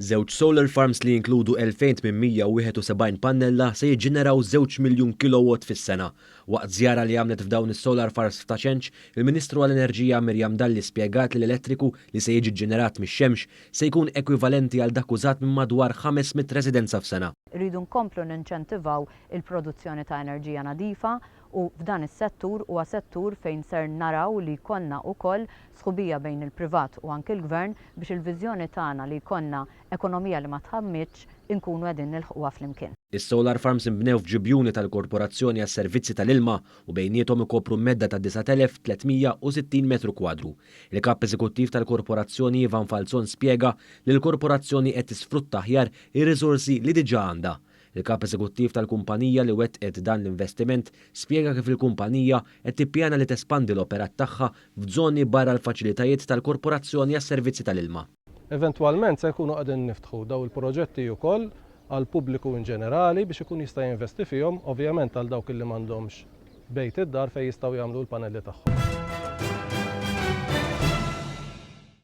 Żewġ solar farms li jinkludu 2,871 pannella se jiġġeneraw żewġ miljun kilowatt fis-sena. Waqt żjara li għamlet f'dawn is-solar farms f'Ta' Ċenċ, il-Ministru għall-Enerġija Miriam Dalli spjegat li l-elettriku li se jiġi ġġenerat mix-xemx se jkun ekwivalenti għal dak użat minn madwar 500 residenza f'sena. Irridu nkomplu ninċentivaw il-produzzjoni ta' enerġija nadifa u f'dan is-settur huwa settur fejn ser naraw li jkollna ukoll sħubija bejn il-privat u anki l-Gvern biex il-viżjoni tagħna li jkollna ekonomija li ma tħammiġx inkunu qegħdin nilħquha flimkien. Is-solar farms inbnew f'ġibjuni tal-Korporazzjoni għas-Servizzi tal-Ilma u bejniethom ikopru medda ta' 9,360 metru kwadru. Il-Kap Eżekuttiv tal-Korporazzjoni Ivan Falzon spjega li l-Korporazzjoni qed tisfrutta aħjar ir-riżorsi li diġà għandha. Il-Kap Eżekuttiv tal-kumpanija li wettqet dan l-investiment spjega kif il-kumpanija qed tippjana li tespandi l-operat tagħha f'żoni barra l-faċilitajiet tal-Korporazzjoni għas-Servizzi tal-Ilma. Eventwalment se nkunu qegħdin niftħu dawn il-proġetti wkoll għall-pubbliku in ġenerali biex ikun jista' jinvesti fihom, ovvjament għal dawk li m'għandhomx bejt id-dar fejn jistgħu jagħmlu l-panelli tagħhom.